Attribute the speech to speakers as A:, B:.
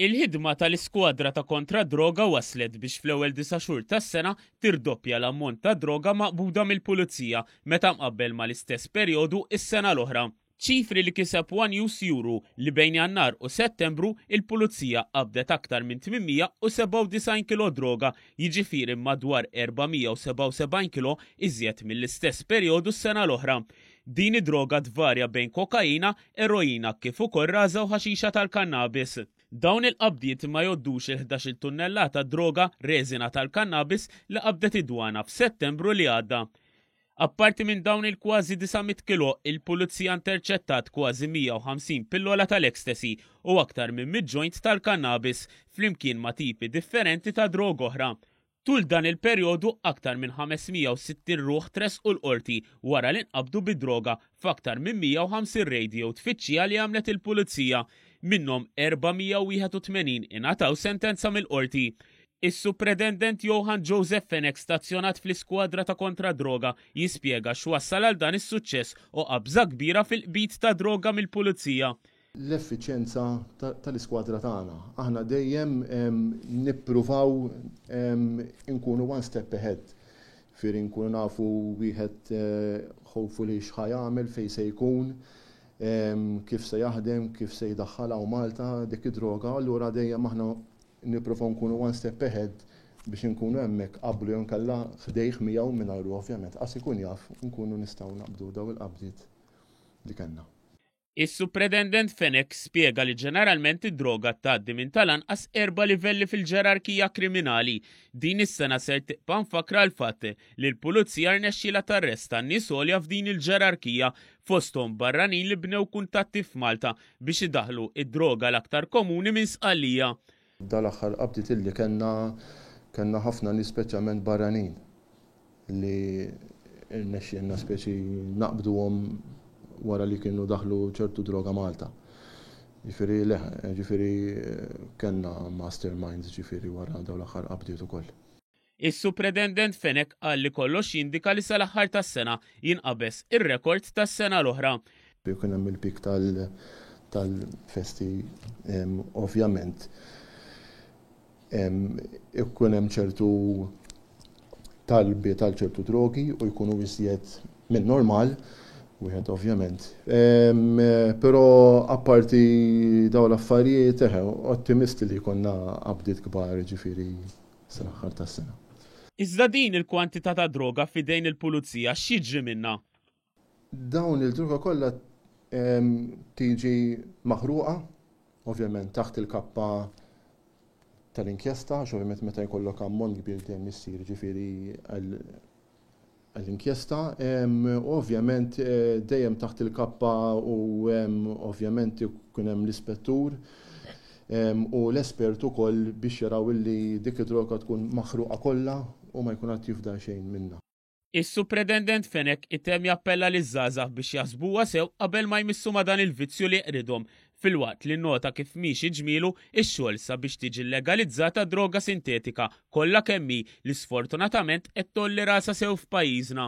A: Il-ħidma tal-iskwadra ta' kontra d-droga wasslet biex fl-ewwel disa' xhur tas-sena tirdoppja l-ammont ta' droga maqbuda mill-Pulizija meta mqabbel mal-istess perjodu s-sena l-oħra. Ċifri li kiseb one News juru li bejn Jannar u Settembru il-Pulizija qabdet aktar minn 897 kilo droga, jiġifieri madwar 477 kilo iżjed mill-istess perjodu s-sena l-oħra. Din id-droga tvarja bejn kokaina, eroina kif ukoll raża u ħaxixa tal-kannabis. Dawn il-qabdiet ma jgħoddux il-ħdax-il tunnellata droga reżina tal-kannabis li qabdet id-dwana f'Settembru li għadda. Apparti minn dawn il-kważi 900 kilo, il-Pulizija interċettat kważi 150 pillola tal-ecstasy u aktar minn mitt joint tal-kannabis flimkien ma' tipi differenti ta' droga oħra. Tul dan il-perjodu aktar minn 560 ruħ tressqu l-Qorti wara li nqabdu bid-droga f'aktar minn 150 rejd jew tfittxija li għamlet il-Pulizija. Minnhom 481 ingħataw sentenza mill-Qorti. Is-Supretendent Johann Joseph Fenech stazzjonat fl-Iskwadra ta' Kontra d-Droga jispjega x'wassal għal dan is-suċċess u qabża kbira fil-qbid ta' droga mill-Pulizija.
B: l-effiċjenza tal-iskwadra tagħna. Aħna dejjem nippruvaw inkunu one step ahead. Ġifieri nkunu nafu wieħed hopefully x'ħa jagħmel, fejn se jkun, kif se jaħdem, kif se jdaħħal hawn Malta dik id-droga, allura dejjem aħna nippruvaw nkunu one step ahead biex inkunu hemmhekk qablu jew inkella ħdejh miegħu mingħajru ovvjament qas ikun jaf nkunu nistgħu naqbdu dawn il-qabdiet li kellna.
A: Is-Supretendent Fenech spjega li ġeneralment id-droga tgħaddi minn tal-anqas erba' livelli fil-ġerarkija kriminali. Din is-sena ser tibqa' mfakkra l-fatt li l-Pulizija rnexxielha tarresta nies għolja f'din il-ġerarkija, fosthom barranin li bnew kuntatti f'Malta biex idaħħlu id-droga l-aktar komuni minn Sqallija.
B: Dal-aħħar qabdiet illi kellna, kellna ħafna nies speċjalment barranin. li rnexxielna speċi naqbduhom wara li kienu daħlu ċertu droga Malta. Ġifieri le, ġifieri kellna masterminds ġifieri wara dawn l-aħħar qabdiet ukoll.
A: Is-Supretendent Fenech qal li kollox jindika li sal-aħħar tas-sena jinqabeż ir-rekord tas-sena l-oħra.
B: Ikun hemm il-peak tal-festi ovvjament. Ikun hemm ċertu talbiet għal ċertu drogi u jkunu iżjed minn normal, wieħed ovvjament. Però apparti dawn l-affarijiet, eħe, ottimisti li jkollna qabdiet kbar ġifieri sal-aħħar tas-sena.
A: Iżda din il-kwantità ta' droga f'idejn il-Pulizija x'jiġri minnha?
B: Dawn il-droga kollha tiġi maħruqa, ovvjament taħt il-kappa tal-inkjesta, għax ovvjament meta jkollok ammont kbir dejjem issir ġifieri għall-inkjesta, u ovvjament dejjem taħt il-kappa u ovvjament ikun hemm l-ispettur u l-espert ukoll biex jaraw illi dik id-droga tkun maħruqa kollha u ma jkun għad jifdal xejn minnha.
A: Is-Supretendent Fenech itemm jappella liż-żgħażagħ biex jaħsbuha sew qabel ma jmissu ma' dan il-vizzju li jeqridhom, filwaqt li nnota kif miexi ġmielu x-xogħol sabiex tiġi llegalizzata d-droga sintetika kollha kemm hi li sfortunatament qed tgħolli rasha sew f'pajjiżna.